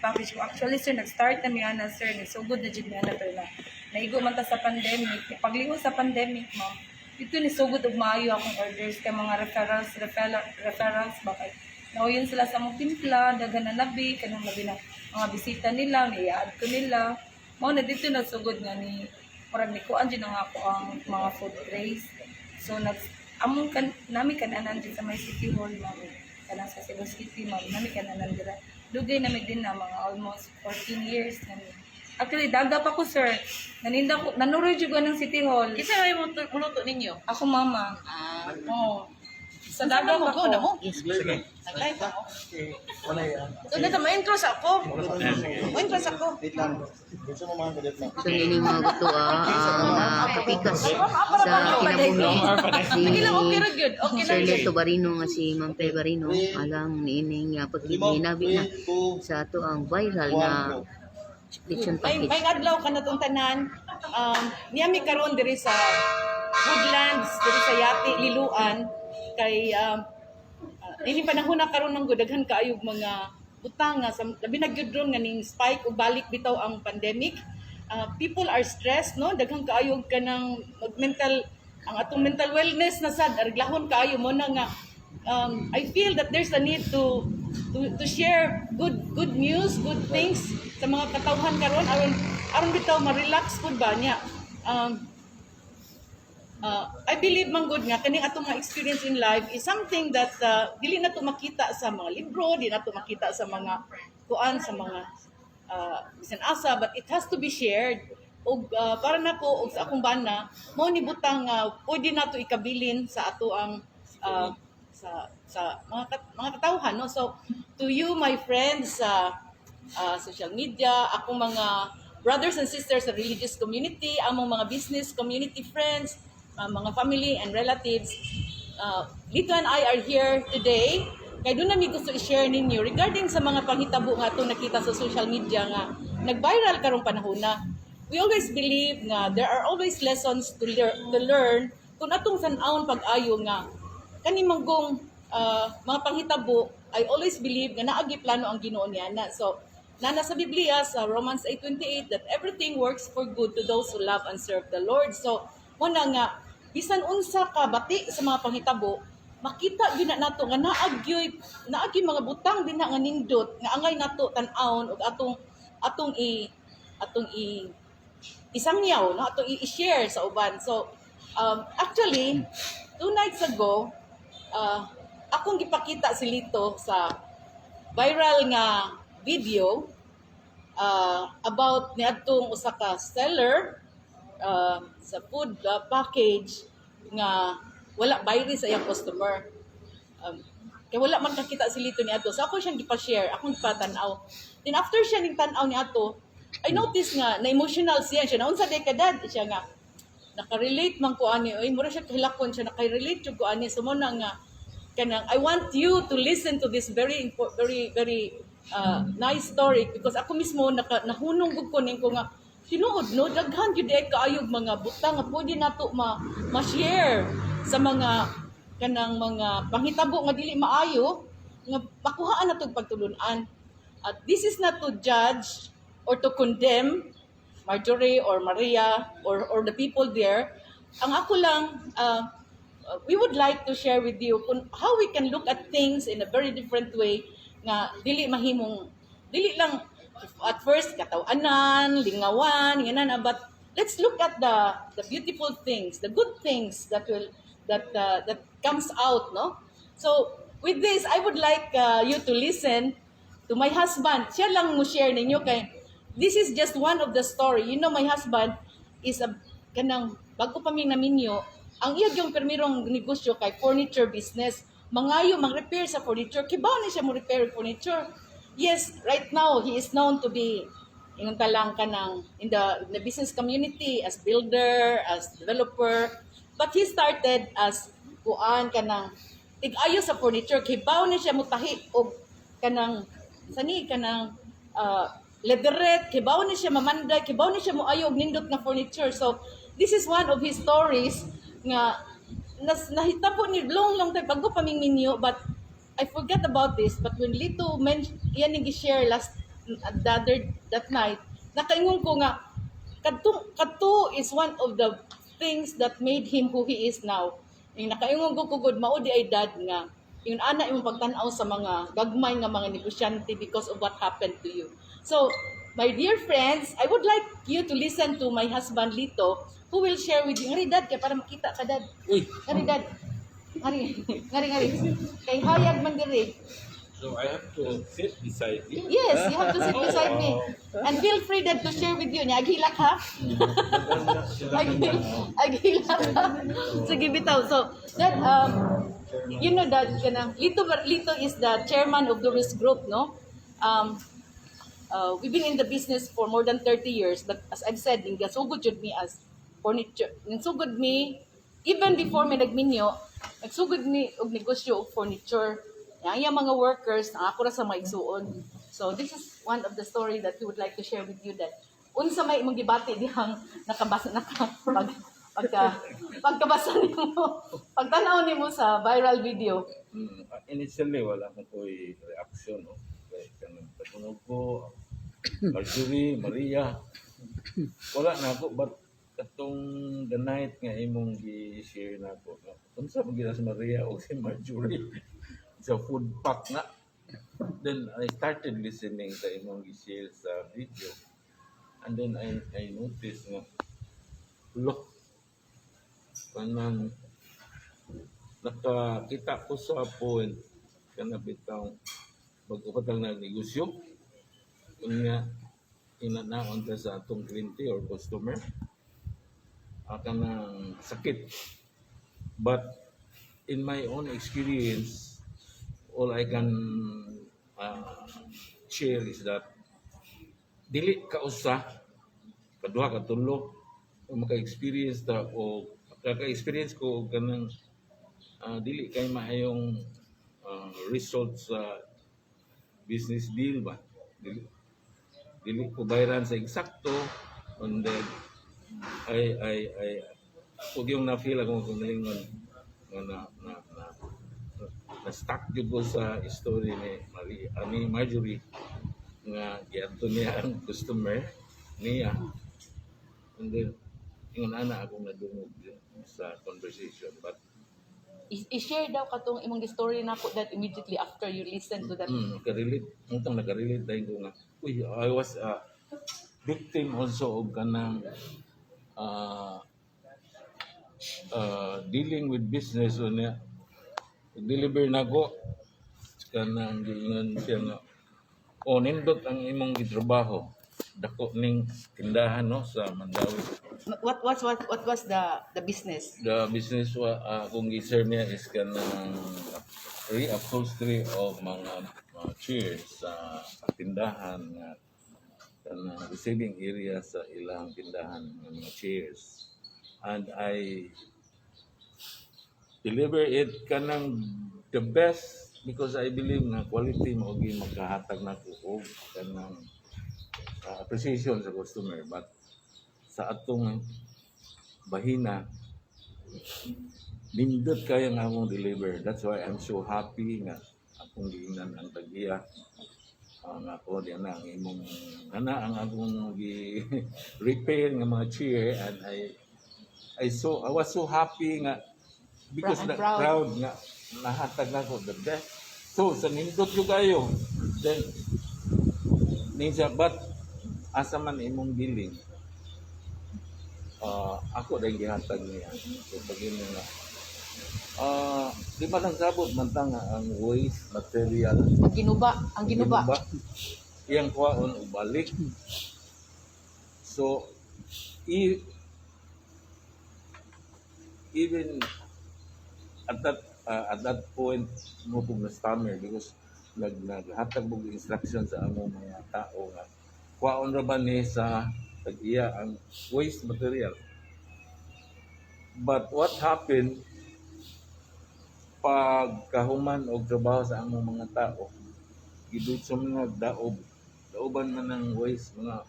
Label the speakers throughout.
Speaker 1: Package ko. Actually, sir, nag-start na mi ana, sir. Nisugod na jud mi ana, pero na naigo man ta sa pandemic. Pagliho sa pandemic, ma'am, dito ni sugod og maayo akong orders kay mga referrals ba, kay nauyon sila sa mong timpla, daghan na labi, kanang labi na mga bisita nila, ni-add ko nila. Mao na dito nagsugod nga ni murag ni kuan jud na nga ako ang mga food trays. So nag among kan nami kananan din sa may City Hall, ma'am. Kanang sa Cebu City, ma'am, nami kananan dira. Dugay nami din na mga almost 14 years nami. Actually, daga pa ko, sir. Naninda ko, nanuroy jud ko ng City Hall.
Speaker 2: Kinsa may muluto ninyo?
Speaker 1: Ako, mama.
Speaker 2: Ah.
Speaker 1: Oo. Sa daga pa
Speaker 2: Mo
Speaker 1: ko.
Speaker 2: na mo.
Speaker 3: Yes.
Speaker 4: Sige.
Speaker 2: Nag-live ako.
Speaker 4: Wala yan.
Speaker 2: So dito ma-intro sa ako. Ma-intro sa ako.
Speaker 4: Wait lang. Gusto mo mga kadet na.
Speaker 3: So ini mga gusto ang kapikas sa kinabuhi si
Speaker 2: Sige lang, okay ra gyud. Okay
Speaker 3: Sir
Speaker 2: lang gyud.
Speaker 3: Lito Barino nga si Ma'am Pe Barino alang niining pagkinabi na
Speaker 4: 3, 2,
Speaker 3: sa ato ang viral na
Speaker 4: 1, go.
Speaker 3: lechon
Speaker 2: May
Speaker 3: package.
Speaker 2: May adlaw ka na tong tanan. Niyami karon diri sa Woodlands, diri sa Yati, Liloan, kay ini panahon na karon ng daghan kaayog mga butang nga sa labi na gyud ron nga ning spike ug balik bitaw ang pandemic. People are stressed, no? Daghan kaayog kanang mag mental, ang atong mental wellness na sad arglahon kaayo. Mo na nga I feel that there's a need to share good news, good things sa mga katawhan karon aron aron bitaw ma-relax pud ba niya. I believe man gud nga kaning atong mga experience in life is something that dili na to makita sa mga libro, di na to makita sa mga kuan, sa mga bisan asa, but it has to be shared. Og para nako og sa akong bana, mao ni butang nga pwede nato ikabilin sa ato ang sa mga katawhan, no? So to you, my friends sa social media, akong mga brothers and sisters sa religious community, among mga business community friends, mga family and relatives, Lito and I are here today kay duna mi gusto i-share ninyo regarding sa mga panghitabo nga atong nakita sa social media nga nag-viral karong panahon na. We always believe nga there are always lessons to learn kung atong san-awon pag-ayo nga kani manggong mga panghitabo. I always believe nga naagi plano ang Ginoo niya na. So nana sa Biblia sa Romans 8:28 that everything works for good to those who love and serve the Lord. So mo na nga bisan unsa ka bati sa mga panghitabo, makita gyud na nato nga naagyoy mga butang din na nga nindot nga angay nato tan-awon ug atong i isangyaw, no, atong i-share sa uban. So actually, 2 nights ago, akong gipakita si Lito sa viral nga video about niadtong usa ka seller sa food package nga wala bayri sa iyang customer. Kay wala man kakita si Lito ni ato. So ako siyang gipa-share, akong gipatan-aw. Then after siya ning tan-aw ni ato, I noticed nga na emotional siya. Siya na, "Unsa day ka, Dad?" Siya nga nakarelate man ko ani, oy, mura siya kahilakon siya, nakarelate jud ko ani. So mo na nga kanang I want you to listen to this very very nice story because ako mismo nahunong gud ko ning ko nga tinuod, no, daghan gyud ay kaayog mga butang nga pwede nato ma ma-share sa mga kanang mga panghitabo nga dili maayo nga makuhaan nato og pagtulun-an. At this is not to judge or to condemn Marjorie or Maria or the people there. Ang ako lang, we would like to share with you kung how we can look at things in a very different way nga dili mahimong dili lang at first katawanan, lingawan, nganan, but let's look at the beautiful things, the good things that comes out, no? So with this, I would like you to listen to my husband. Siya lang mo share ninyo kay this is just one of the story. My husband is a kanang bago pa mi naminyo, ang iya yung permirong negosyo kay furniture business. Mangayo mang-repair sa furniture. Kibaw ni siya mo repair furniture. Yes, right now he is known to be ingon talang kanang in the business community as builder, as developer. But he started as kuan, kanang tig-ayo sa furniture. Kibaw ni siya mutahi og kanang sani, kanang leatherette, kibaw ni siya mamanday, kibaw ni siya moayo og nindot nga furniture. So this is one of his stories nga nahitabo ni long long time bago pa ming minyo, but I forget about this. But when Lito mention, yan yung share last the other that night, nakaingon ko nga kadto kadto is one of the things that made him who he is now. Yung nakaingon ko kugod mao di ay, Dad, nga yung ana imong pagtan-aw sa mga gagmay nga mga negosyante because of what happened to you. So, my dear friends, I would like you to listen to my husband Lito, who will share with you. Ngari, Dad, kay para makita ka, Dad.
Speaker 5: Uy,
Speaker 2: Ngari, Dad. Ngari, ngari, ngari. Kay hayag man diri.
Speaker 5: So I have to sit beside you.
Speaker 2: Yes, you have to sit beside me. And feel free, Dad, to share with you. Nya, aghilak ha. Aghilak ha. Sige, bitaw. So, Dad, you know that kanang Lito is the chairman of the Risk Group, no? We've been in the business for more than 30 years, but as I've said, sugod jud mi as furniture. Sugod mi even before mi nagminyo, nagsugod mi og negosyo og furniture. Ang iyang mga workers, ang ako ra sa mga igsuon. So this is one of the story that we would like to share with you, that unsa may imong gibati dihang nakabasa naka pag pagka pagkabasa nimo, pagtan-aw nimo sa viral video?
Speaker 5: Initially, wala ko ko'y reaction. No? Kaya kanang patungog ko, Marjorie, Maria. Wala na ako, but katong the night nga imong gi-share na ako, no? Unsa man gina si Maria o si Marjorie sa food pack na. Then I started listening sa imong gi-share sa video. And then I noticed nga, look, kanang nakakita ko sa point kana bitaw bago pa tang nagnegosyo unya inanaon ta sa atong kliyente or customer, kanang sakit. But in my own experience, all I can share is that dili ka usa, kaduha, katulo o maka-experience ta o kaka-experience ko og kanang dili kay maayong result sa business deal ba, dili ko bayaran sa eksakto. And then ay ug yung na-feel akong kagalingon nga na stuck jud ko sa story ni Marie, ni Marjorie nga giadto niya ang customer niya. And then ingon ana akong nadungog sa conversation, but
Speaker 2: I-share daw katong imong story nako that immediately after you listen to that.
Speaker 5: Nakarelate, utang nakarelate dahil ko nga, uy, I was a victim also of kanang dealing with business niya. Deliver na ko, kanang giingon siya nga, "Oh, nindot ang imong gitrabaho." Dako ning tindahan, no, sa Mandaue.
Speaker 2: What was the business?
Speaker 5: The business wa akong gi-serve niya is kanang reupholstery of mga chairs sa tindahan nga kanang receiving area sa ilang tindahan ng mga chairs, and I deliver it kanang the best because I believe nga quality mao gyud magkahatag nako og kanang appreciation sa customer. But sa atong bahina, nindot kaya nga akong deliver. That's why I'm so happy nga akong giingnan ang tag-iya ang ako di na ang imong ana ang akong gi repair nga mga chair, and I was so happy nga because
Speaker 2: I'm
Speaker 5: na,
Speaker 2: proud.
Speaker 5: Proud nga nahatag nako the best. So sa nindot jud kayo, then ninsa, "But asa man imong billing?" Ako dahil gihatag niya. So pag yun nga, di ba lang sabot man ta nga ang waste material
Speaker 2: Ang ginuba, ang ginuba.
Speaker 5: Iyang kuhaon og balik. So even at that point mo kog na stammer because naghatag mo og instruction sa among mga tao nga kuhaon ra ba ni sa tag-iya ang waste material. But what happened, pagkahuman og trabaho sa among mga tao, gidutso mga daob daoban man ng waste mga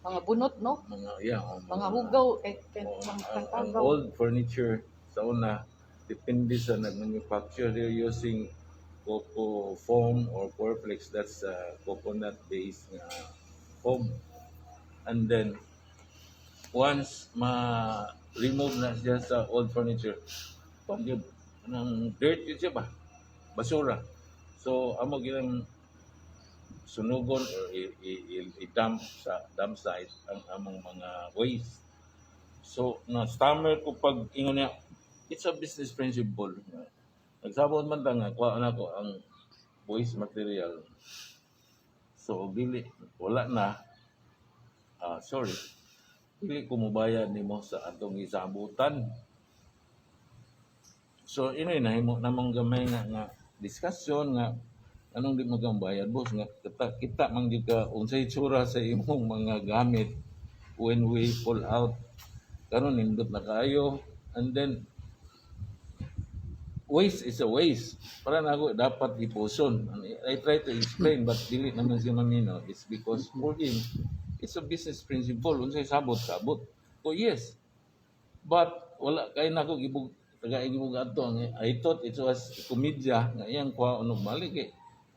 Speaker 2: Mga bunot, no?
Speaker 5: Mga, yeah, oh,
Speaker 2: Mga hugaw kay
Speaker 5: oh,
Speaker 2: mga
Speaker 5: ang
Speaker 2: kantagaw.
Speaker 5: Old furniture sa una, depende sa nag-manufacture, they're using coco foam or Corplex, that's coconut based nga foam. And then once ma-remove na siya sa old furniture, pag yun, ng dirt yun siya ba? Basura. So, amo ginang sunugon or i-dump sa dump site ang among mga waste. So, na stammer ko pag ingon niya, it's a business principle. Nagsabot man ta nga, kuha na ko ang waste material. So, dili, wala na, ah, sorry, dili ko mobayad nimo sa atong gisabutan. So, inoy nahimo namong gamay nga discussion nga anong di mo bayad, boss, nga kita man gyud ka unsay itsura sa imong mga gamit when we pull out karon, nindot na kaayo. And then waste is a waste para na ako, dapat gipuson. And I try to explain, but dili naman siya mamino. It's because for him it's a business principle, unsay sabot sabot ko. Yes, but wala kay nako gibug taga gibug adto. Ang I thought it was komedya nga iyang kuha og balik kay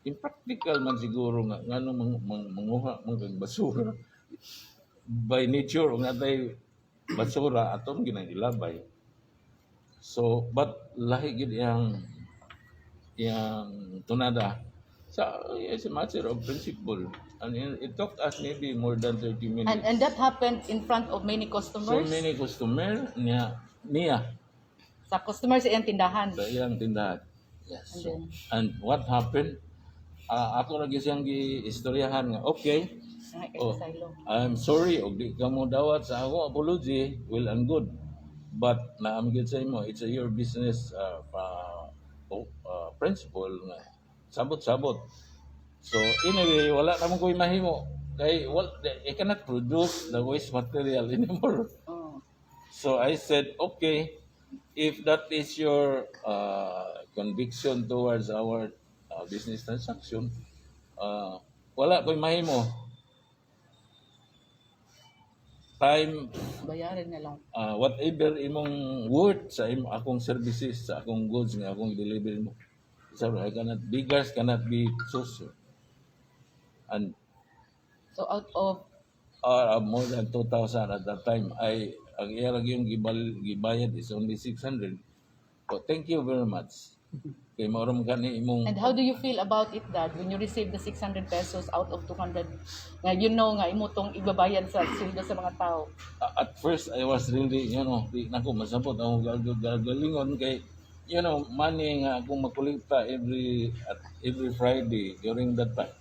Speaker 5: impractical man siguro nga ngano manguha man kag basura. By nature, ug natay basura, atom ginang ilabay. So but lahi gid iyang tunada sa, it's a matter of principle, and it took us maybe more than 30 minutes.
Speaker 2: And that happened in front of many
Speaker 5: So
Speaker 2: customers.
Speaker 5: Many customer niya.
Speaker 2: Sa customers sa iyang tindahan.
Speaker 5: Sa iyang tindahan, yes.
Speaker 2: And
Speaker 5: So,
Speaker 2: then?
Speaker 5: And what happened, ako lagi siyang giistoryahan nga okay, oh,
Speaker 2: Silo.
Speaker 5: I'm sorry og di ka mo dawat sa ako apology, well and good, but naam gyud sa imo, it's a your business principle nga sabot-sabot. So anyway, wala naman ko'y mahimo kay well, I cannot produce the waste material anymore. So I said, "Okay, if that is your conviction towards our business transaction, wala ko'y mahimo." Time,
Speaker 2: Bayaran na lang.
Speaker 5: Whatever imong worth sa imo, akong services, sa akong goods nga akong deliver mo. Sabi, I cannot, beggars cannot be chooser. And
Speaker 2: So out of
Speaker 5: more than 2,000 at that time, ay ang iya lang yung gibayad is only 600. But thank you very much. Kay mao ka ni imong
Speaker 2: And how do you feel about it, Dad, when you receive the 600 pesos out of 200 nga you know nga imo tong ibabayad sa sweldo sa mga tao?
Speaker 5: At first I was really, di nako masabot ako gagalingon kay money nga akong makolekta every Friday during that time.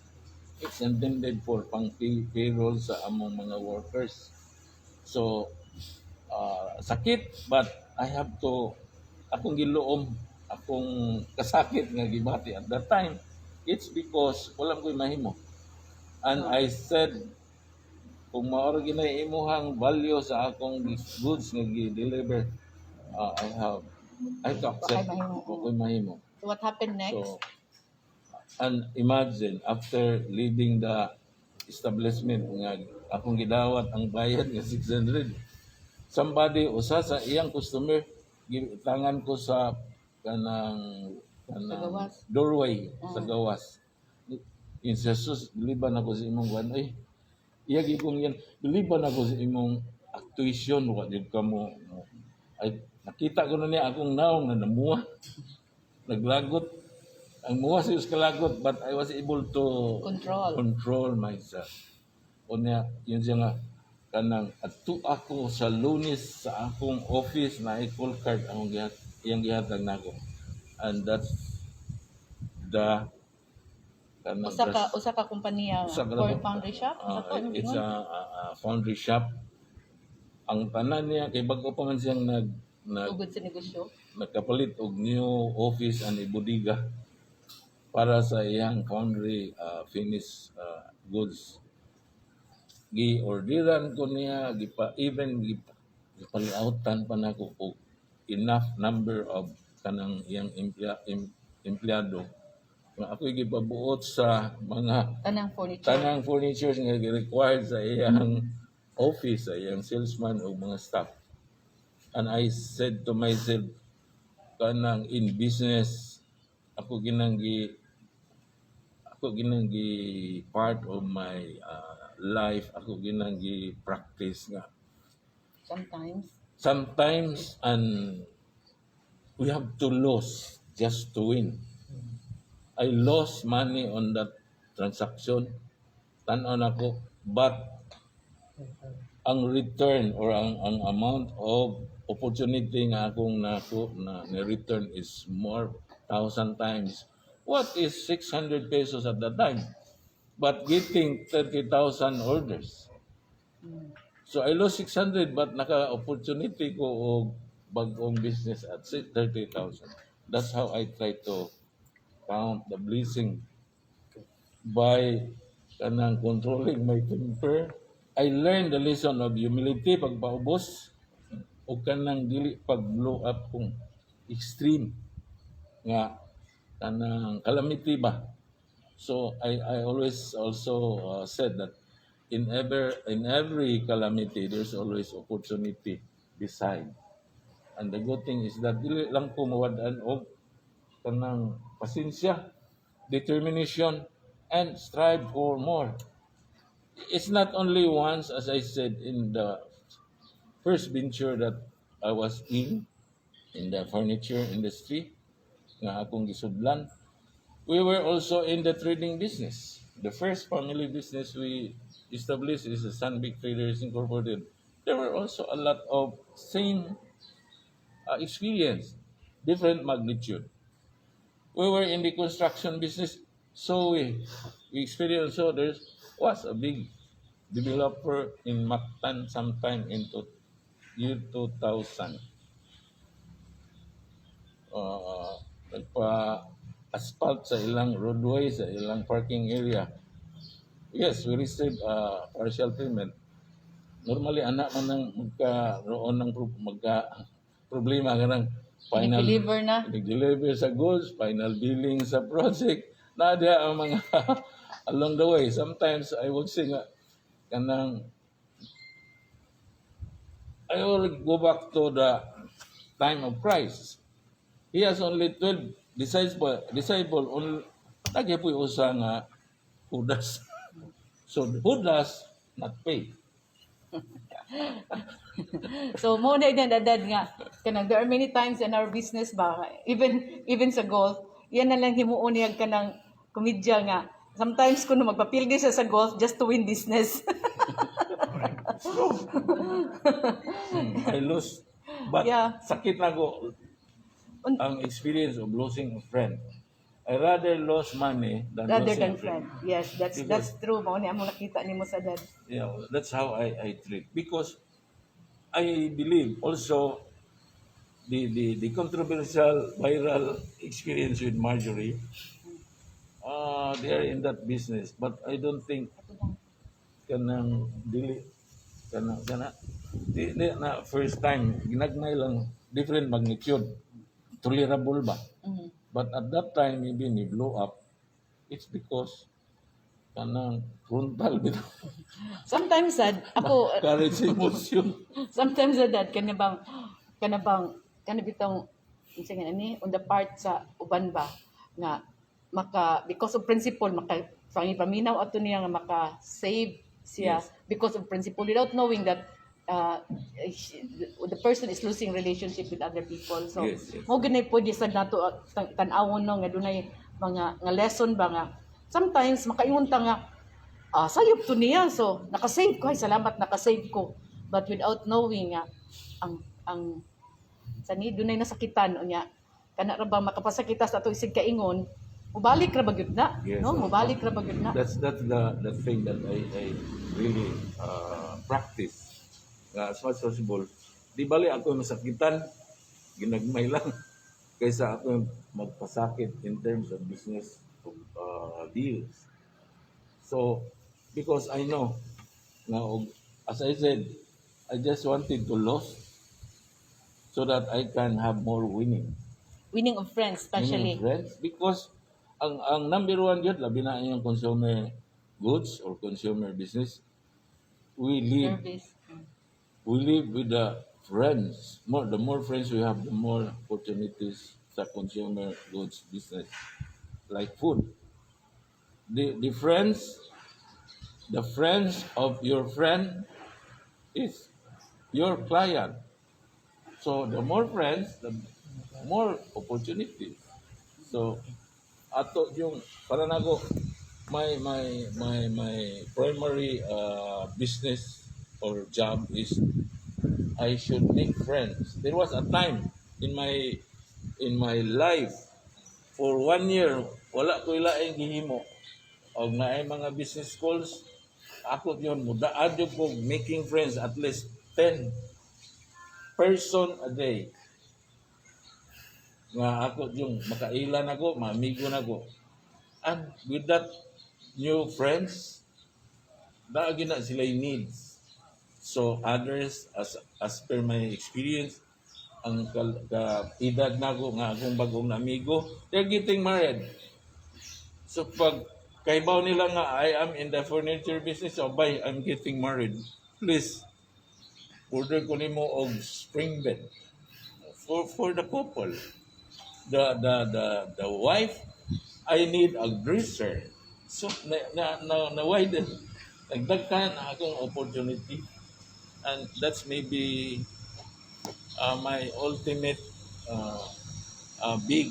Speaker 5: It's intended for pang payroll sa among mga workers. So sakit, but I have to, akong giluom akong kasakit nga gibati at that time. It's because wala ko'y mahimo. And I said, kung mao ra ginay imuhang value sa akong goods nga gi-deliver, I have to accept.
Speaker 2: Wa kay mahimo.
Speaker 5: Wa ko'y mahimo.
Speaker 2: So what happened next?
Speaker 5: So, and imagine, after leaving the establishment nga akong gidawat ang bayad nga 600, somebody, usa sa iyang customer, gitangan ko sa kanang
Speaker 2: Sa gawas.
Speaker 5: Doorway sa gawas. In Jesus, biliban ako sa imong kuan ay. Iya gid kong yan, biliban ako sa imong actuation, wa jud ka mo. Ay, nakita ko na niya akong naong na namuha. Naglagot. Ang muha siya kalagot, but I was able to
Speaker 2: Control.
Speaker 5: Control myself. Unya, yun siya nga, kanang adto ako sa Lunes sa akong office na call card akong iyang gihatag nako. And that's the kanang
Speaker 2: Usa ka kompanya
Speaker 5: usa ka
Speaker 2: for foundry shop. Sa to, anong
Speaker 5: it's
Speaker 2: ingon?
Speaker 5: a foundry shop. Ang tanan niya kay bago pa man siyang nag nag
Speaker 2: Sugod sa negosyo.
Speaker 5: Nagkapalit og new office and bodega para sa iyang foundry finished goods. Gi-orderan ko niya, gipa even gipaliautan pa nako og enough number of kanang iyang empleyado nga ako'y gipabuot sa mga
Speaker 2: Tanang furniture.
Speaker 5: Tanang furnitures nga required sa iyang office, sa iyang salesman o mga staff. And I said to myself, kanang in business, Ako ginang gi part of my life, ako ginang gi practice nga
Speaker 2: Sometimes.
Speaker 5: Sometimes and we have to lose just to win. I lost money on that transaction. Tan-aw nako, but ang return or ang amount of opportunity nga akong nako na ni return is more thousand times what is 600 pesos at that time, but getting 30,000 orders. So I lost 600, but naka-opportunity ko og bag-ong business at 30,000. That's how I try to count the blessing, by kanang controlling my temper. I learned the lesson of humility, pagpaubos o kanang dili pag blow up kung extreme nga kanang calamity ba. So I always also said that in every calamity there's always opportunity beside. And the good thing is that dili lang ko mawad-an og kanang pasensya, determination, and strive for more. It's not only once, as I said, in the first venture that I was in the furniture industry, nga akong gisudlan, we were also in the trading business. The first family business we established is the Sunbig Traders Incorporated. There were also a lot of same experience, different magnitude. We were in the construction business, so we experienced, so there was a big developer in Mactan sometime into year 2000. Nagpa asphalt sa ilang roadway, sa ilang parking area. Yes, we received partial payment. Normally, anak man nang magkaroon ng magka problema kanang final
Speaker 2: Deliver na.
Speaker 5: Nag-deliver sa goods, final billing sa project. Na diha ang mga along the way. Sometimes I would say nga kanang I will go back to the time of Christ. He has only 12 disciple, disciple only lagi po usa nga Judas. So Judas not pay.
Speaker 2: So mo na din dad nga kanang there are many times in our business ba, even sa golf, yan na lang himuon niya kanang komedya nga sometimes kuno magpapildi siya sa golf just to win business.
Speaker 5: I lose. But sakit na ko ang experience of losing a friend. I rather lose money than
Speaker 2: rather
Speaker 5: losing
Speaker 2: than
Speaker 5: a friend.
Speaker 2: Friend. Yes, that's true. Mao ni among nakita nimo sa dad.
Speaker 5: That's how I treat. Because I believe also the controversial viral experience with Marjorie, they are in that business. But I don't think kanang dili kana kana di na first time, ginagmay lang, different magnitude, tolerable ba. But at that time maybe ni blow up, it's because kanang frontal bitaw.
Speaker 2: Sometimes sad ako
Speaker 5: Courage emotion.
Speaker 2: Sometimes sad dad kana bang kana bitong unsa nga ni on the part sa uban ba nga maka because of principle maka paminaw ato niya nga maka save siya because of principle without knowing that the person is losing relationship with other people. So
Speaker 5: Yes.
Speaker 2: mo gani pwede sad nato tan-awon no nga dunay mga nga lesson ba nga sometimes makaingon ta nga, "Ah, sayop to niya, so nakasave ko, ay salamat, nakasave ko," but without knowing nga ang sa ni dunay nasakitan. Unya kana ra ba makapasakita sa ato isig kaingon, mubalik ra ba gyud na?
Speaker 5: Yes.
Speaker 2: No, mubalik ra ba gyud na.
Speaker 5: That's the thing that I really practice. Nga as much as possible, di bali ako masakitan, ginagmay lang kaysa ako magpasakit in terms of business deals. So, because I know, now, as I said, I just wanted to lose so that I can have more winning.
Speaker 2: Winning of friends especially.
Speaker 5: Winning friends because ang number one yun, labi na yung consumer goods or consumer business, we live
Speaker 2: Service.
Speaker 5: We live with the friends. More the more friends we have, the more opportunities. sa consumer goods business like food. The friends of your friend is your client. So the more friends, the more opportunities. So ato yung para nako, my primary business or job is I should make friends. There was a time in my life, for one year wala ko laing gihimo og naay mga business calls, ako yun mudaad jud ko making friends, at least 10 person a day nga ako yung makailan ako, maamigo na ko. And with that new friends, naa na sila yung needs. So others, as per my experience, ang ka edad nako nga akong bagong amigo, they're getting married. So pag kaibaw nila nga I am in the furniture business, "Oh, bye, I'm getting married. Please, order ko nimo og spring bed for the couple. The wife, I need a dresser." So na widen, nagdaghan na akong opportunity, and that's maybe my ultimate big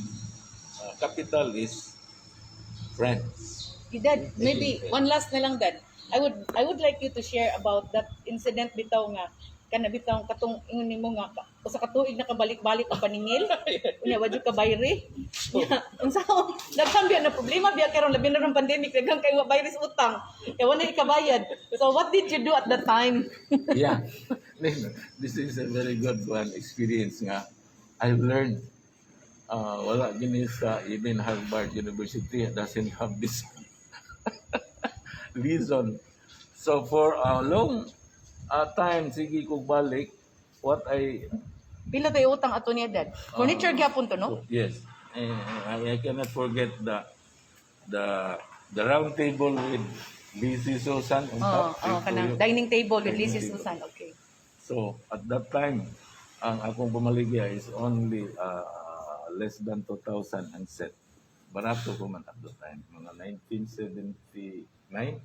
Speaker 5: capital is friends.
Speaker 2: Dad, maybe one last na lang, Dad. I would like you to share about that incident bitaw nga kana bitaw katong ingon nimo nga usa ka tuig nakabalik-balik ang paningil. Unya wa jud ka bayri. Unsa daghan biya na problema biya karon, labi na ron pandemic, daghan kay wa bayri sa utang. Kay wa na ikabayad. So what did you do at that time?
Speaker 5: Yeah. This is a very good one experience nga I learned. Wala gini sa even Harvard University doesn't have this reason. So for a long time, sige kog balik, what I
Speaker 2: Pila tayo utang ato niya, Dad? Furniture gyapon to, no?
Speaker 5: So, yes. Eh, I cannot forget the round table with Lizzie Susan on
Speaker 2: Oh,
Speaker 5: top.
Speaker 2: oh, kanang dining table with
Speaker 5: Dining
Speaker 2: Lizzie
Speaker 5: table.
Speaker 2: Susan. Okay.
Speaker 5: So, at that time, ang akong pamaligya is only less than 2,000 ang set. Barato ko man at the time. Mga 1979?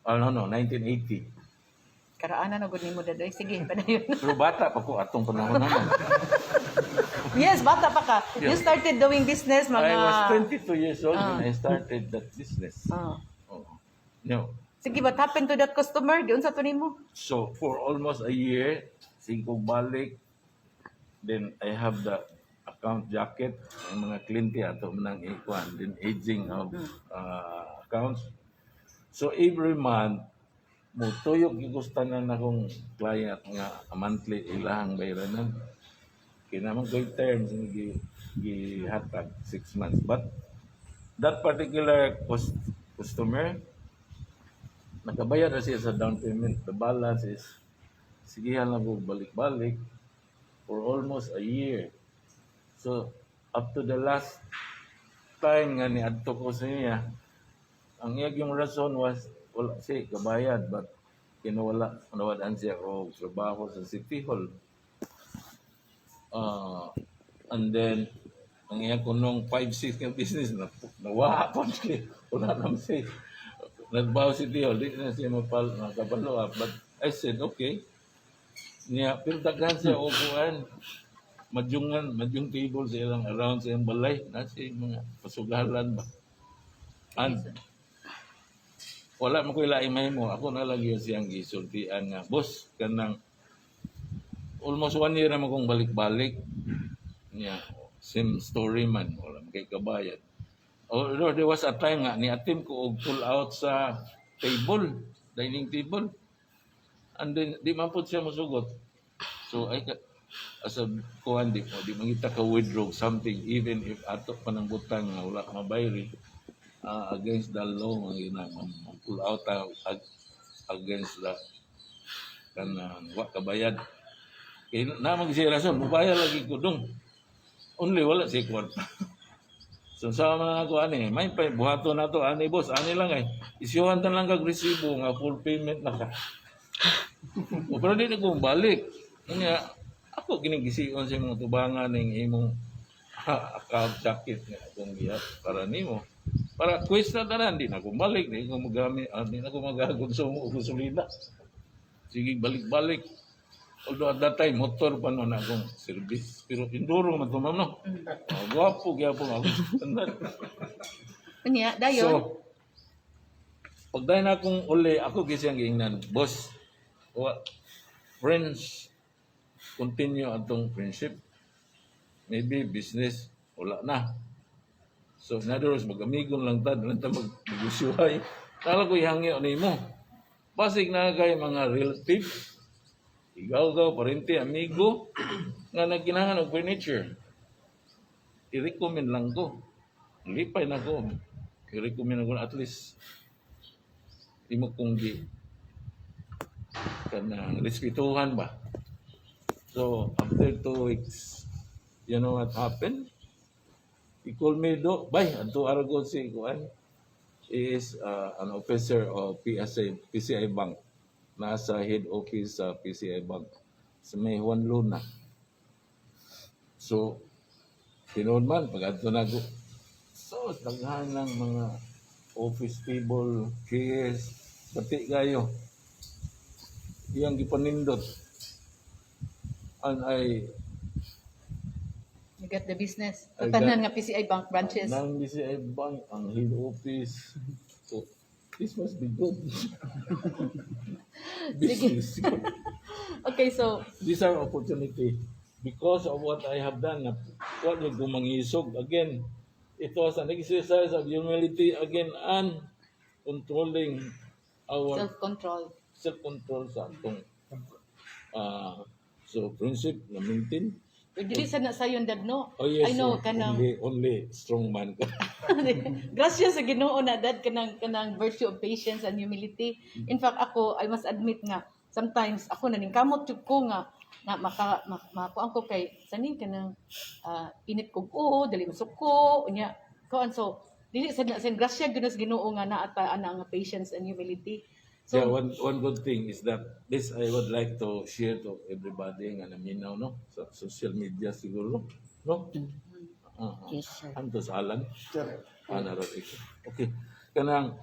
Speaker 5: Oh, no, 1980.
Speaker 2: Karaan na gud nimo, Dad. Oy, sige, padayon.
Speaker 5: Pero bata pa ko atong panahon naman.
Speaker 2: Yes, bata pa ka. You started doing business mga
Speaker 5: I was 22 years old when I started that business. Oh. No.
Speaker 2: Sige, what happened to that customer? Di unsa to nimo?
Speaker 5: So for almost a year, sige kog balik. Then I have the account jacket, ang mga kliyente ato manang ikuan, then aging of accounts. So every month, mutuyok gigustanan akong client nga monthly ilahang bayranan. Kay naman ko'y terms nga gihatag 6 months. But that particular customer, nakabayad na siya sa down payment. The balance is, sige lang ko balik-balik for almost a year. So, up to the last time nga niadto ko sa iya, ang iyang yung rason was, wala siya kabayad, but kinawala, nawadan siya og trabaho sa City Hall. And then, ang iya kunong 5-6 nga business na nawa pa siya. Wala naman siya. Nagbaho City Hall, di na siya makapalo up. But I said, "Okay." Niya, pero daghan siya og kuan. Madyungan, madyong table sa ilang around sa iyang balay. Nasa yung mga pasugalan ba. And wala mo ko ilaing mahimo. Ako na lang yun siyang gisultian nga, "Boss, kanang almost one year naman kong balik-balik." Niya, same story man. Wala man kay kabayad. Although there was a time nga, ni-attempt ko og pull out sa table, dining table. And then, di man po siya musugot. So, ay, as a kuan, di mangita ka withdraw something, even if ato pa ng butang nga wala mabayri, against the law, mga gina, pull out against the kanang wa kabayad. Kay na mag siya rason, mubayad lagi ko dong. Only wala siya kwarta. So sama na ako ani, may pa buhaton na to ani, boss, ani lang ay. Isyuhan ta lang kag resibo nga full payment na ka. O, pero di na ko balik. Nga ako ginigision sa imong tubangan ning imong Account jacket nga akong gihat para nimo. Para quiz na tanan, di na ko balik, di ko magamit, di na ko magakonsumo og gasolina. Sige, balik-balik. Although at that time, motor pa noon akong service. Pero enduro man to, ma'am, no? Oh, gwapo, gyapon ako.
Speaker 2: Unya, dayon.
Speaker 5: So, pag dahil na akong uli, ako kasi ang giingnan, "Boss, wa, friends, continue atong friendship. Maybe business, wala na. So, in other words, mag-amigon lang ta, lang ta mag-negosyohay. Tala ko ihangyo nimo. Basig na kay mga relatives, igaw-gaw, parente, amigo, nga nagkinahanglan og furniture. I-recommend lang ko. Lipay na ko. I-recommend ako at least imo kong gi kanang respetuhan ba. So, after 2 weeks, you know what happened? He called me do, bay, adto Argo si kuan is an officer of PSA, PCI Bank. Nasa head office sa PCI Bank sa may Juan Luna. So, tinuod man, pag adto na ko, so, daghan ng mga office table, chairs, dati kayo. Iyang gipanindot. And I,
Speaker 2: You get the business.
Speaker 5: I
Speaker 2: Tanan nga PCI Bank branches.
Speaker 5: Nang BCI Bank, ang head office. So, this must be good. Business.
Speaker 2: Okay, so
Speaker 5: These are opportunity. Because of what I have done, na wa ni gumangisog. Again, it was an exercise of humility again and controlling our
Speaker 2: self-control.
Speaker 5: Self-control sa atong so friendship na maintain.
Speaker 2: Pero dili sa na sayon dad, no.
Speaker 5: Oh yes,
Speaker 2: I know
Speaker 5: oh,
Speaker 2: kanang
Speaker 5: only strong man ka.
Speaker 2: Gracias sa Ginoo na dad kanang virtue of patience and humility. In fact, ako, I must admit nga sometimes ako naningkamot jud ko nga maka makakuan ko kay sanin kanang init kog oo, dali masuko unya kuan, so dili sa na sen grasya gyud sa Ginoo nga naa ta ana nga patience and humility. So
Speaker 5: Yeah, one good thing is that this I would like to share to everybody nga naminaw, no, sa social media siguro, no?
Speaker 3: Yes, sir.
Speaker 5: Anto sa Alan.
Speaker 4: Sir.
Speaker 5: Ana ra ito. Okay. Kanang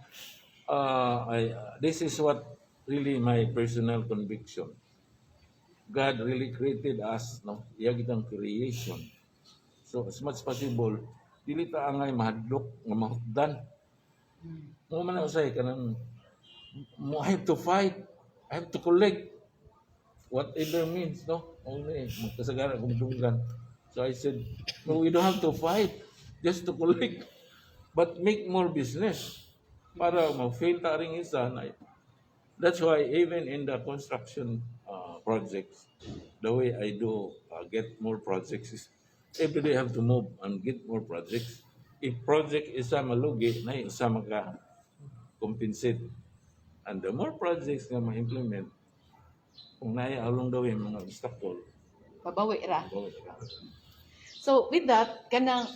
Speaker 5: this is what really my personal conviction. God really created us, no? Iya kitang creation. So as much possible, dili ta angay mahadlok nga mahutdan. Mo man na usay kanang mo I have to fight. I have to collect whatever means, no? Only magkasagara kung dunggan. So I said, "No, we don't have to fight just to collect. But make more business." Para ma-fail ta ring isa na. That's why even in the construction projects, the way I do get more projects is every day I have to move and get more projects. If project isa malugi, na isa maka compensate. And the more projects nga ma-implement, kung naay along the way mga obstacle,
Speaker 2: Mabawi ra.
Speaker 5: Bawi ra.
Speaker 2: So with that, kanang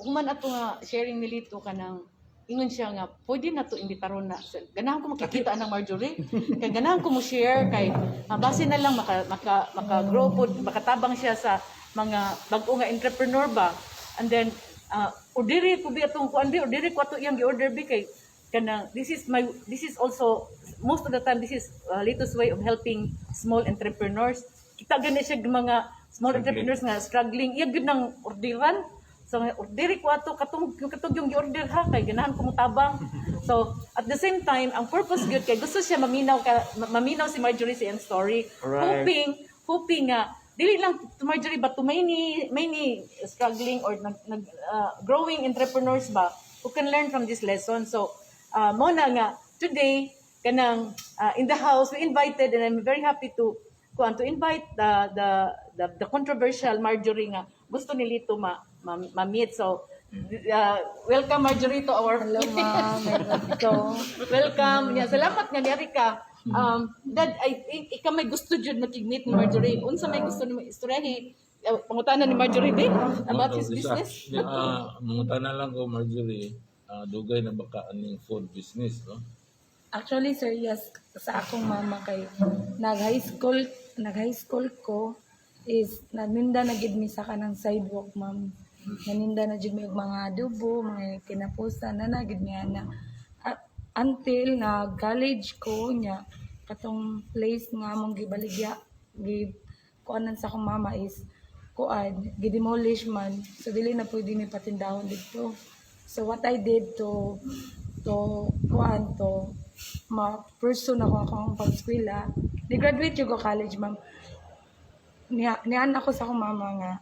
Speaker 2: human ato nga sharing ni Lito, kanang ingon siya nga pwede na to imbitaron na. So, ganahan ko makikita ang Marjorie kay ganahan ko mo share kay base na lang maka grow pod, makatabang siya sa mga bag-o nga entrepreneur ba. And then orderi ko bi atong kuan bi, orderi ko ato iyang gi-order bi kay kanang this is also most of the time this is Lito's way of helping small entrepreneurs. Kita gani siya mga small
Speaker 5: Struggling.
Speaker 2: entrepreneurs nga struggling, iya gyud nang orderan. So orderi ko ato katong yung gi-order ha kay ganahan ko motabang. So at the same time, ang purpose gyud kay gusto siya maminaw si Marjorie sa iyang story, hoping nga dili lang to Marjorie but to many many struggling or nag growing entrepreneurs ba who can learn from this lesson. So mo na nga today kanang in the house we invited, and I'm very happy to kuan to invite the controversial Marjorie nga gusto ni Lito ma-meet. So welcome, Marjorie, to our
Speaker 1: Hello, ma'am. So,
Speaker 2: Welcome. Yeah, salamat nga niari ka. Dad, I think ikaw may gusto jud makig-meet ni Marjorie. Unsa may gusto nimo istoryahi? Pangutana ni Marjorie di about his
Speaker 5: Isa,
Speaker 2: business.
Speaker 5: Mangutana lang ko, Marjorie, dugay na baka aning food business, no?
Speaker 1: Actually, sir, yes, sa akong mama kay nag high school ko is naninda na gid mi sa kanang sidewalk, ma'am. Naninda na jud mi og mga adobo, mga kinapusan na na gid mi ana. Until na college ko nya, katong place nga among gibaligya, gi kuanan sa akong mama is kuan, gidemolish man, so dili na pwede mi patindahon didto. So what I did to kuan, to ma-pursue na ko akong pag-eskwela, ni graduate jud ko college, ma'am. Niya nian ako sa akong mama nga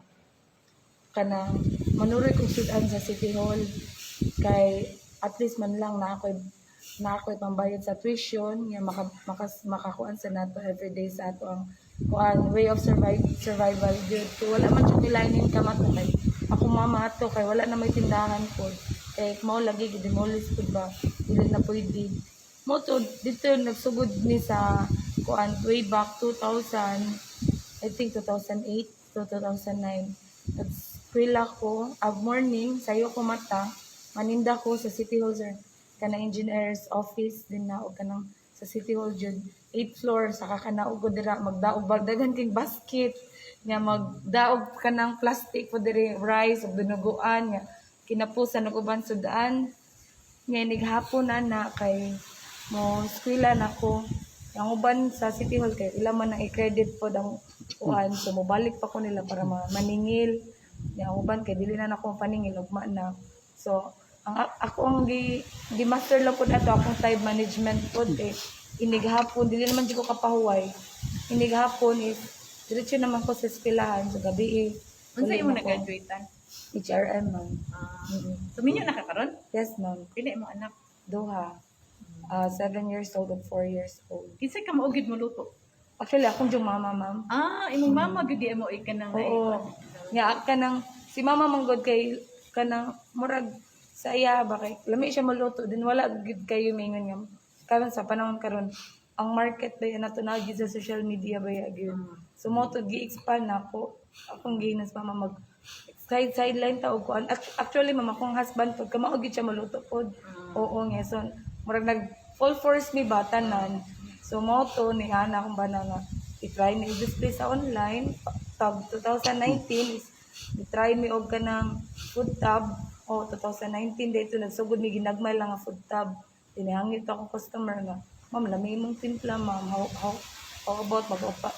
Speaker 1: kanang manuroy kog sud-an sa City Hall kay at least man lang na ako'y pambayad sa tuition nga maka, maka, makakuan sa nato everyday sa ato ang kuan, way of survival gyud, kay wala man jud line income ato, kay ako mama ato kay wala na may tindahan pod, kay mao lagi gidemolish pod ba, dili na pwede mo to dito. Nagsugod ni sa kuan way back 2000, I think 2008 to 2009. Nag-eskwela ko, morning, sayo ko mata, maninda ko sa City Hall, sir. Kanang engineer's office din na, o kanang sa City Hall jud. 8th floor, saka kanaog ko dira, magdaog, bagdagan king basket, nga magdaog kanang plastic po diri, rice, ug dinuguan, nga kinapusan og uban sudaan. Nga nighapon na na kay mo eskwela na ko. Ang uban sa City Hall kay ila man ang i-credit pod ang kuan, so mobalik pa ko nila para maningil. Nga ang uban kay dili na nako paningil, ugma na. So ang ako ang gi, gi master lang pod ato akong time management pod kay inighapon dili naman jud ko kapahuway. Inighapon is diretso naman ko sa eskwelahan, so gabi eh
Speaker 2: Unsa
Speaker 1: uli
Speaker 2: imo
Speaker 1: na ko.
Speaker 2: na-graduatean?
Speaker 1: HRM, ma'am.
Speaker 2: Ah. So minyo na ka karon?
Speaker 1: Yes, ma'am.
Speaker 2: Pila imong anak?
Speaker 1: Duha. 7 years old and 4 years old.
Speaker 2: Kinsa ka mao gyud mo luto?
Speaker 1: Actually, akong yung mama, ma'am.
Speaker 2: Ah, imong mama gyud di mo ka nang.
Speaker 1: Oo. Nga, kanang, si mama manggod kay, kanang, murag, sa iya ba kay, lami siya maluto din, wala gid kayo mingon nga. Karon sa panahon karon, ang market ba yan nato na gid sa social media ba ya gyud. So mo to gi-expand na ako. Akong ginas mama mag sideline ta og kuan. Actually, mama, akong husband pag kamao gid siya maluto pod. Oo nga, so murag nag full force mi ba tanan. So mo to ni ana akong bana nga i-try ni i-display sa online tab 2019 is i-try mi og kanang food tab o 2019 dito nagsugod mi ginagmay lang nga food tab. Tinihangit akong customer nga, "Ma'am, lami imong timpla, ma'am, how about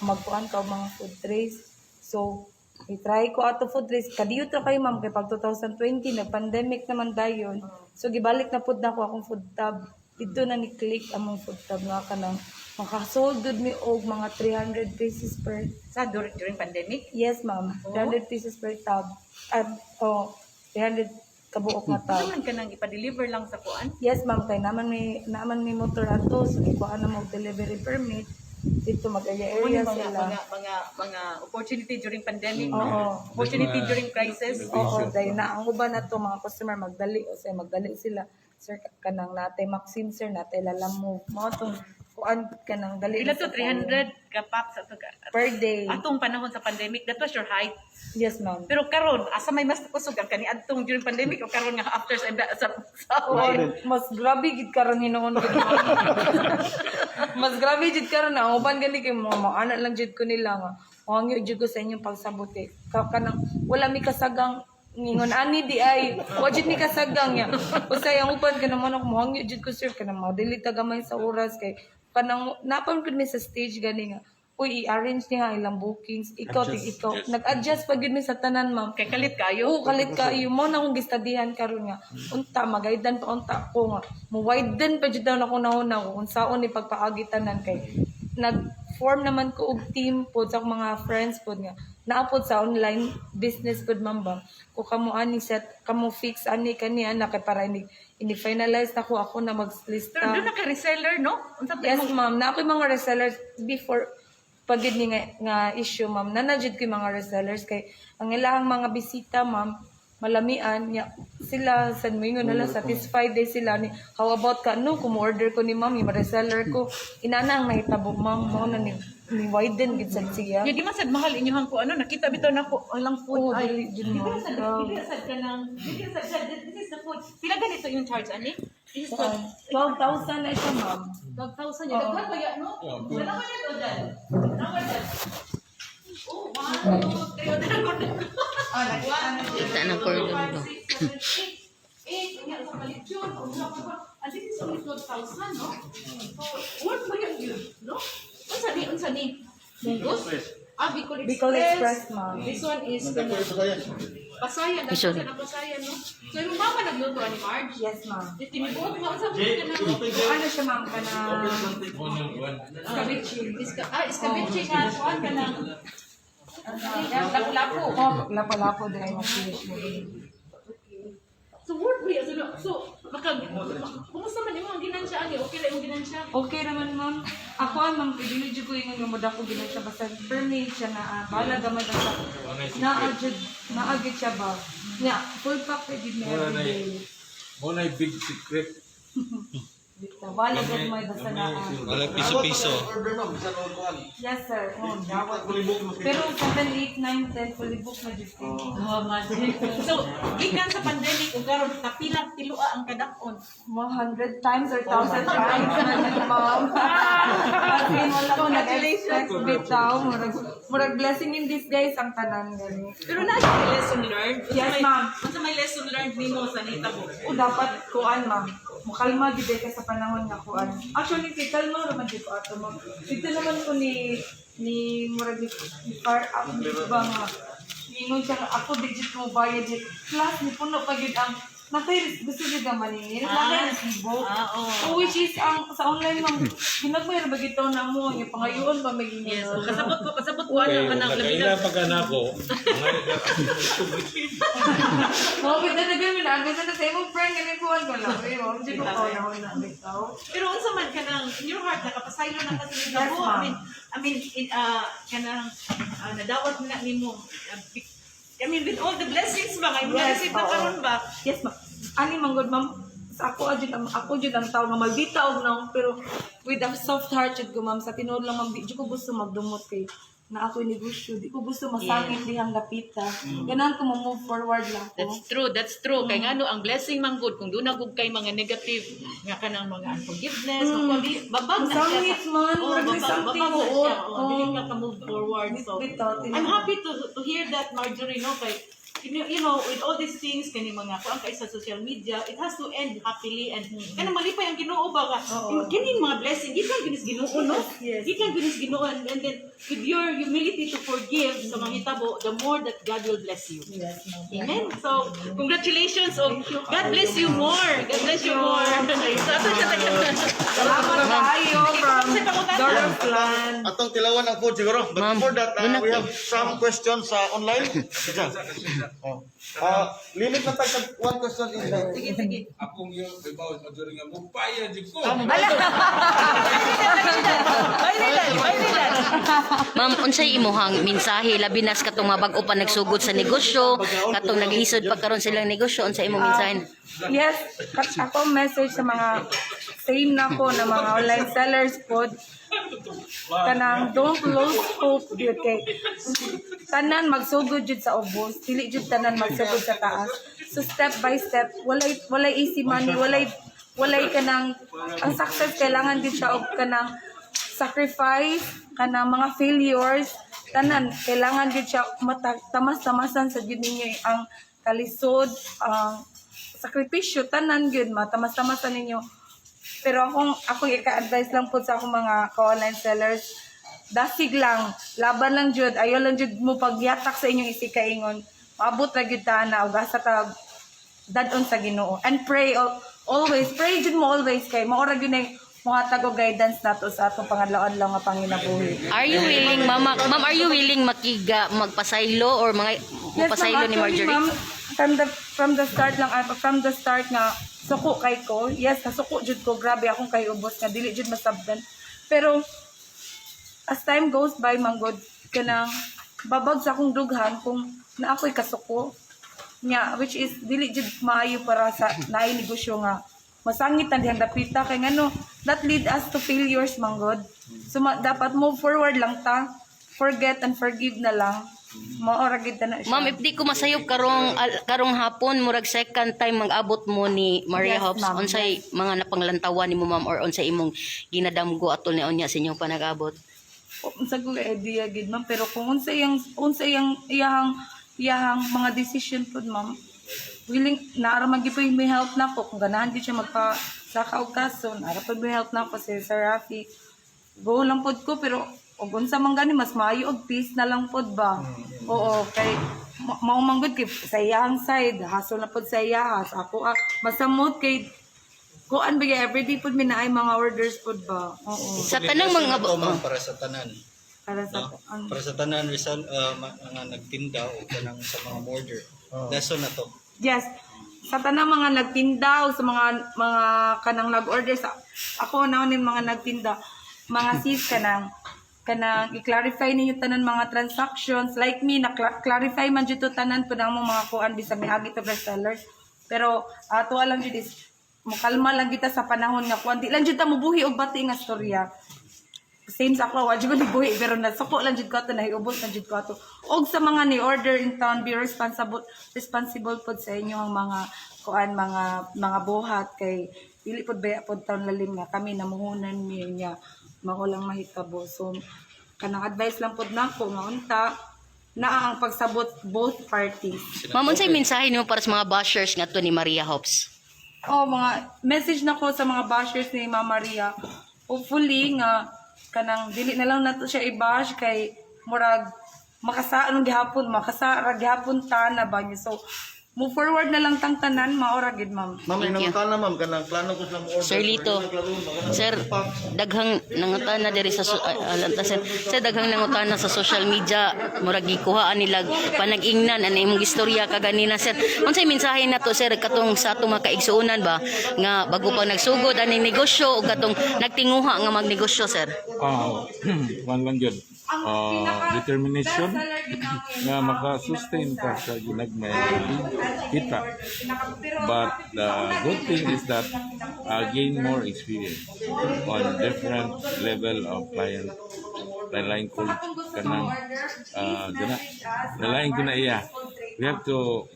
Speaker 1: magkuan ka og mga food trays?" So i-try ko ato food trays, kadiyot ra kayo, ma'am, kay pag 2020 nag pandemic naman dayon, so gibalik na pud nako akong food tab. Dito na ni click among food tab nga kanang makasold gud mi og mga 300 pieces per
Speaker 2: Sa during pandemic?
Speaker 1: Yes, ma'am. 300 pieces per tab. At oh, 300 kabuok nga tab.
Speaker 2: Unsa man kanang ipa-deliver lang sa kuan?
Speaker 1: Yes, ma'am, kay naman may motor ato, so gikuha na mo og delivery permit. Dito mag area
Speaker 2: Mo
Speaker 1: area
Speaker 2: ni mga
Speaker 1: sila.
Speaker 2: mga opportunity during pandemic,
Speaker 1: Oo.
Speaker 2: no? Opportunity during crisis.
Speaker 1: Oo, dahil na ang uban na to mga customer magdali o say magdali sila. "Sir, kanang natay Maxim, sir, natay Lalamove." Mao tong kuan kanang dali
Speaker 2: Pila
Speaker 1: na
Speaker 2: to
Speaker 1: sa tayo.
Speaker 2: 300 ka packs ato ka.
Speaker 1: Per day.
Speaker 2: Atong panahon sa pandemic, that was your height.
Speaker 1: Yes, ma'am.
Speaker 2: Pero karon, asa may mas kusog, ang kani adtong during pandemic o karon nga after sa
Speaker 1: Oo, mas grabe gid karon hinuon gid. Mas grabe jud karon na ang uban gani kay mga mga anak lang jud ko nila nga. Hangyo jud ko sa inyong pagsabot kay kanang wala mi kasagang ningon ani di ay wa jud mi kasagang ya. Usay ang uban kanang mo ako hangyo jud ko, sir, kanang madili ta gamay sa oras kay kanang napam gud mi sa stage gani nga, "Uy, i-arrange niya ang ilang bookings." Ikaw, tig ikaw. Nag-adjust pa gyud mi sa tanan, ma'am.
Speaker 2: Kay kalit kayo.
Speaker 1: Oo, kalit kayo. Mo na akong gistadihan karon nga. Unta, magaidan pa unta ko nga. Mo widen pa jud daw na ko nauna ko kung saon ni pagpaagi tanan kay nag-form naman ko og team pod sa akong mga friends pod nga naapod sa online business pod, ma'am ba ko kamo ani set, kamo fix ani kani ana kay para ini ini finalize na ko, ako na maglista.
Speaker 2: Pero doon na ka reseller, no? Unsa pa
Speaker 1: Yes,
Speaker 2: imong
Speaker 1: ma'am. Na ako yung mga resellers before pagid ni nga issue, ma'am. Nanajid ko yung mga resellers kay ang ilahang mga bisita, ma'am, malamian niya sila sa moingon nila satisfied day sila ni, "How about ka no kung order ko ni ma'am, yung reseller ko?" Inana ang nahitabo, ma'am, mao na ni widen gid sad siya.
Speaker 2: Ya, di man sad mahal inyong ko ano, nakita bitaw nako ang lang food
Speaker 1: Oo,
Speaker 2: ay.
Speaker 1: dili jud
Speaker 2: Di
Speaker 1: mo.
Speaker 2: ba sad dili sad kanang dili sad siya, this is the food. Pila ganito yung charge ani? This is what
Speaker 1: 12,000 na siya, ma'am.
Speaker 2: 12,000 yun. Daghan ba yan, no? Dalawa yan o dyan? Dalawa dyan. Oh, 1, 2, 3. O, dalawa.
Speaker 3: Kita ng cordon bleu.
Speaker 2: 8, unya sa palitsyon, unya pa pa. And this is only 12,000, no? So, worth ba yan yun, no? Unsa ni, unsa ni? Munggos? Ah, Bicol Express.
Speaker 1: Bicol Express, ma'am.
Speaker 2: This one is kana Pasayan,
Speaker 3: Ison.
Speaker 2: daghan ang pasayan, no? So, yung mama nagluto ani Marge.
Speaker 1: Yes, ma'am.
Speaker 2: Tinibuot mo unsa mo ka na?
Speaker 1: Ano siya, ma'am, kana escabeche.
Speaker 2: Ah, escabeche nga kuan ka na. Lapu-lapu.
Speaker 1: Oh, lapo-lapo diri mo fish.
Speaker 2: So worth ba yan? So maka kumusta man imong ginansya ani? Okay ra imong ginansya?
Speaker 1: Okay naman, ma'am. Ako ang ma'am, dili jud ko ingon nga moda ko ginansya basta permit siya na bahala gamay basta naa jud naa gyud siya ba. Nya, full pack ra jud mi
Speaker 5: Mura na
Speaker 1: every day.
Speaker 5: Mo na big secret.
Speaker 1: Bitaw, bahala gamay basta naa.
Speaker 6: Wala piso-piso.
Speaker 4: Order, ma'am, bisan og kuan.
Speaker 1: Yes, sir. Oh,
Speaker 4: Dawat fully book mo.
Speaker 1: Pero 7, 8, 9, 10, fully booked na jud ko.
Speaker 2: Oh, magic. So, gikan sa pandemic ug karon kapilang tilua ang kadak-on?
Speaker 1: 100 times or 1,000 times na jud, ma'am. Kasi wala ko nag-expect bitaw. Murag blessing in disguise ang tanan gani.
Speaker 2: Pero naa siya may lesson learned. Unsa
Speaker 1: Yes, ma'am.
Speaker 2: Unsa may lesson learned nimo sa nitabo?
Speaker 1: O dapat kuan, ma'am. Mukalma gid ka sa panahon nga kuan. Actually kay kalma ra man jud ko ato, ma'am. Dito naman ko ni murag ni far up ni ba nga. Ningon siya nga, ako digit mo bayad jud. Plus ni puno pa gid ang natay gusto jud nga maningil. Natay resibo.
Speaker 2: Ah, oo.
Speaker 1: Oh, which is ang sa online, ma'am, ginagmay ra ba gid taw na mo ang pangayoon pa may
Speaker 2: Yes, so, kasabot ko ano
Speaker 5: Okay,
Speaker 2: kanang labi
Speaker 5: nakaila
Speaker 2: na.
Speaker 5: pa ka na ako.
Speaker 1: Mao gid na nagay na agad na sa imong friend nga kuan ko lang. Eh, ma'am, jud ko na na bitaw.
Speaker 2: Pero unsa man kanang in your heart nakapasaylo na ka sa
Speaker 1: Yes,
Speaker 2: nitabo.
Speaker 1: ma'am.
Speaker 2: I mean in, kanang nadawat na nimo. I mean, with all the blessings ba nga imong
Speaker 1: Yes,
Speaker 2: na-receive na
Speaker 1: oo.
Speaker 2: karon ba?
Speaker 1: Yes, ma'am. Ani man gud, ma'am, sa ako adjud ang ako jud ang tao nga maldita og naong pero with a soft heart jud ko, ma'am, sa tinuod lang, ma'am, di jud ko gusto magdumot kay na ako'y negosyo, di ko gusto masangit dihang dapita. Ganahan ko mo move forward lang ko.
Speaker 2: That's true, that's true. Kay ngano ang blessing man gud kung doon na gud kay mga negative nga kanang mga unforgiveness, babag na siya.
Speaker 1: Masangit man,
Speaker 2: Oh,
Speaker 1: murag may
Speaker 2: babag,
Speaker 1: something
Speaker 2: babag na
Speaker 1: buot.
Speaker 2: siya. Oh, dili
Speaker 1: Oh.
Speaker 2: ka ka move forward. So,
Speaker 1: Bitaw, tinuod.
Speaker 2: I'm happy to hear that, Marjorie, no, kay with all these things kani mga kuan kay sa social media, it has to end happily and kanang malipay ang Ginoo ba ka. Kining mga blessing gikan gyud sa Ginoo, no?
Speaker 1: Yes.
Speaker 2: Gikan gyud sa Ginoo and then with your humility to forgive sa mga hitabo, the more that God will bless you.
Speaker 1: Yes, ma'am.
Speaker 2: Amen. So, congratulations. Oh, God bless you more. God bless you more. So, ato siya taga.
Speaker 1: Salamat kaayo from Doroflan.
Speaker 4: Atong tilawan ang food siguro. But
Speaker 3: Ma'am,
Speaker 4: before that,
Speaker 3: muna
Speaker 4: we have some questions sa online. Sige. Oh. Limit na tag one question in the
Speaker 2: Sige, sige.
Speaker 5: Akong yung ibaw majority nga mo bayad jud ko.
Speaker 3: Ma'am, unsay imuhang mensahe labi na sa katong mga bag-o pa nagsugod sa negosyo, katong naglisod pa karon silang negosyo, unsay imong mensahe?
Speaker 1: Yes, ako message sa mga same na ko na mga online sellers pod, kanang don't lose hope jud kay tanan magsugod jud sa ubos, dili jud tanan magsugod sa taas. So step by step, walay easy money, walay kanang ang success kailangan jud siya og kanang sacrifice, kanang mga failures, tanan kailangan jud siya tamas-tamasan sa jud ninyo ang kalisod, ang sakripisyo, tanan gyud matamas-tamasan ninyo. Pero akong ika-advise lang po sa akong mga ka-online sellers, dasig lang, laban lang jud, ayaw lang jud mo pagyatak sa inyong isikaingon. Maabot ra gyud ta na ug asa ta dad-on sa Ginoo. And pray always, pray jud mo always kay mao ra gyud nay mohatag og guidance nato sa atong pangadlaw-adlaw nga panginabuhi.
Speaker 3: Are you willing, ma'am, ma'am, are you willing makiga magpasaylo or mga mapasaylo ni
Speaker 1: actually,
Speaker 3: Marjorie?
Speaker 1: ma'am, from the start lang, from the start nga suko kay ko. Yes, nasuko jud ko. Grabe akong kay ubos nga dili jud masabdan. Pero as time goes by, manggod kanang babag sa akong dughan kung na ako'y kasuko nya, which is dili jud maayo para sa naay negosyo nga masangit na dihang dapita kay ngano that lead us to failures manggod. So dapat move forward lang ta, forget and forgive na lang, mao ra gid na siya.
Speaker 3: Ma'am, if di ko masayop karong hapon, murag second time mag-abot mo ni Maria
Speaker 1: Yes,
Speaker 3: Hobbs,
Speaker 1: ma'am.
Speaker 3: unsay mga napanglantawan nimo, ma'am, or unsay imong ginadamgo atol ni unya sa inyong panag-abot?
Speaker 1: Unsa ko idea gid, ma'am, pero kung unsa iyang iyang iyahang mga decision pud, ma'am. Willing naara man gyud po may help nako kung ganahan gyud siya magpa saka og kaso, naara pud may help nako si Sir Rafi. Go lang pod ko, pero og unsa man gani, mas maayo og peace na lang pod ba. Oo, kay mao man gud kay sa iyang side hassle na pod sa iya, sa ako ah, masamot kay kuan ba, everyday pod mi naay mga orders pod ba. Oo.
Speaker 3: Sa tanang mga
Speaker 6: To, ma'am, para sa tanan.
Speaker 1: Para sa
Speaker 6: No?
Speaker 1: ang
Speaker 6: Para sa tanan Rizal, mga nagtinda o kanang sa mga order. Lesson na to.
Speaker 1: Yes. Sa tanang mga nagtinda o sa mga kanang nag-order sa ako na ni mga nagtinda, mga sis, kanang i-clarify ninyo tanan mga transactions. Like me, na clarify man jud to tanan po ng mga kuan bisan miagi to sellers, pero ato lang jud is mukalma lang kita sa panahon nga kuan, di lang jud ta mubuhi og bati nga storya. Same sa ako, wa jud ko nibuhi, pero nasuko lang jud ko ato, nahiubos na jud ko ato. Og sa mga ni order in town, be responsible responsible pod sa inyo ang mga kuan, mga buhat, kay dili pod baya pod taon lalim nga kami namuhunan mi niya mao lang mahitabo. So kanang advice lang pod nako nga unta naa ang pagsabot both parties.
Speaker 3: Ma'am, unsay mensahe nimo para sa mga bashers ngadto ni Maria Hobbs?
Speaker 1: Oh, mga message na ko sa mga bashers ni Ma'am Maria. Hopefully nga kanang dili na lang nato siya i-bash kay murag makasa anong gihapon, makasa ra gihapon ta na ba niya. So move forward na lang tang tanan, mao ra gid, ma'am.
Speaker 4: Ma'am,
Speaker 3: Thank you.
Speaker 4: inangutana, ma'am, kanang plano ko sila mo order.
Speaker 3: Sir Lito. Sir, daghang nangutana diri sa alanta, sir. Sir, daghang nangutana sa social media, murag gikuhaan nila panag-ingnan ani imong istorya kaganina, sir. Unsay mensahe nato, sir, katong sa atong mga kaigsuonan ba nga bago pa nagsugod aning negosyo o katong nagtinguha nga magnegosyo, sir?
Speaker 5: Ah, one lang yun. Ah, determination nga maka-sustain ka sa ginagmay kita. But the good thing is that gain more experience on different level of client. Lain ko kanang gana lain ko na iya. We have to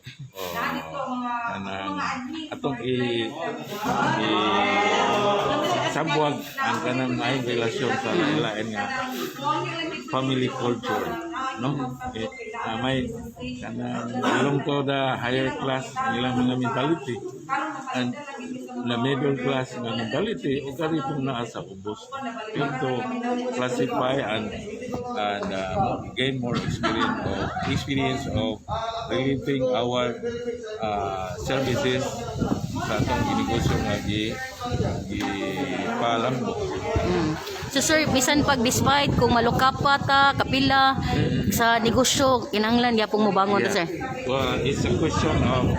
Speaker 5: kanang atong i sabwag ang kanang maayong relasyon sa lain nga family culture, no? Eh, may kanang belong to the higher class ang ilang mga mentality and the middle class nga mentality o kari pong naa sa ubos. You have to classify and gain more experience of relating our services sa atong ginegosyo nga gi palambot.
Speaker 3: So sir, bisan pag despite kung malukap pa ta, kapila sa negosyo, kinahanglan gyapon mobangon ta, sir.
Speaker 5: Well, it's a question of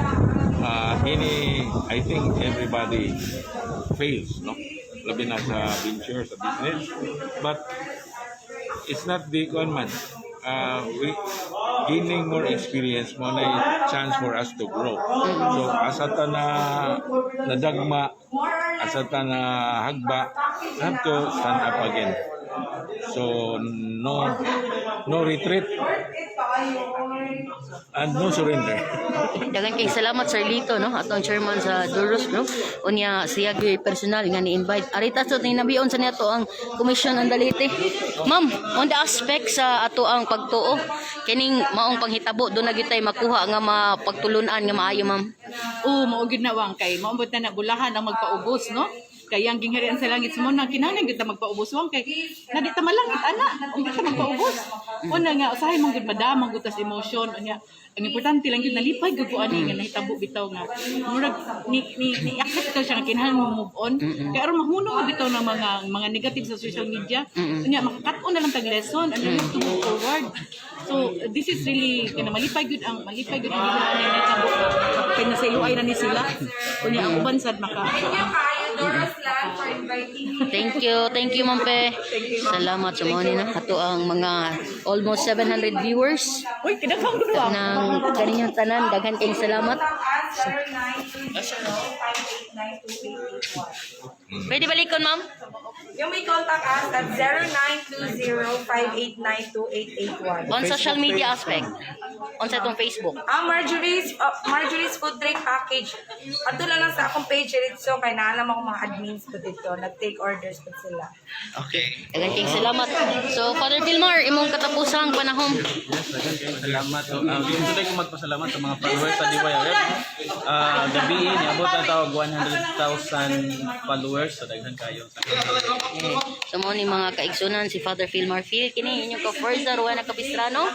Speaker 5: any, I think everybody fails, no? Labi na sa venture, sa business. But it's not the kuan man. We gaining more experience mo na chance for us to grow. So asa ta na nadagma, asa ta na hagba, have to stand up again. So no retreat and no surrender.
Speaker 3: Daghang kay salamat, Sir Lito, no, atong chairman sa Duros, no. Unya siya gyud personal nga ni-invite. Arita sa tinabion sa niya to ang komisyon ang Dalite. Ma'am, on the aspect sa ato ang pagtuo kining maong panghitabo, do na gyud tay makuha nga mapagtulunan nga maayo, ma'am?
Speaker 2: Oo, mao gyud na wang kay mao na bulahan ang magpaubos, no? Kay ang gingharian sa langit mo na kinahanglan gyud ta magpaubos wang kay na di ta malangit ana, ug di ta magpaubos. Una nga usahay man gyud madamang gyud tas emotion unya. Ang importante lang gyud nalipay gyud ko ani nga nahitabo bitaw nga murag ni accept ka siya nga kinahanglan mo move on. Kay aron mahunong mo bitaw ng mga negative sa social media. Unya makakat-on na lang tag lesson and we have to move forward. So this is really kana malipay gyud ang ani nahitabo kay nasa UI na ni sila. Unya ang uban sad maka
Speaker 1: Thank you kayo, Doros Land, for inviting me.
Speaker 3: Thank you, Ma'am Pe. Salamat sa mga na ato ang mga almost 700 viewers
Speaker 2: Uy, kinaghang ko ah.
Speaker 3: ng kaninyong tanan. Daghan kayong salamat.
Speaker 1: Contact us 0920-589-2881.
Speaker 3: Pwede balikon, ma'am?
Speaker 1: You may contact us at 0920-589-2881.
Speaker 3: On social media aspect. On sa itong Facebook.
Speaker 1: Ang Marjorie's Food Drink Package. Ato lang sa akong page so kay naalam ako mga admins. ko dito. Nag-take orders po sila.
Speaker 6: Okay.
Speaker 3: Daghang kayong salamat. So, Father Filmar, imong katapusang panahon.
Speaker 7: Yes, daghan kayong salamat. So, gusto ko magpasalamat sa mga followers sa DYRF. Gabi, niabot na tawag 100,000 followers. So, daghan kayo.
Speaker 3: So mo ni mga kaigsunan si Father Phil Marfil kini inyong ka-Forza Ruana Capistrano.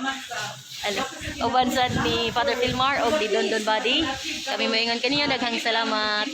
Speaker 3: Ano, uban sad ni Father Philmar og ni Don Don Body. Kami moingon kaniya, daghang salamat.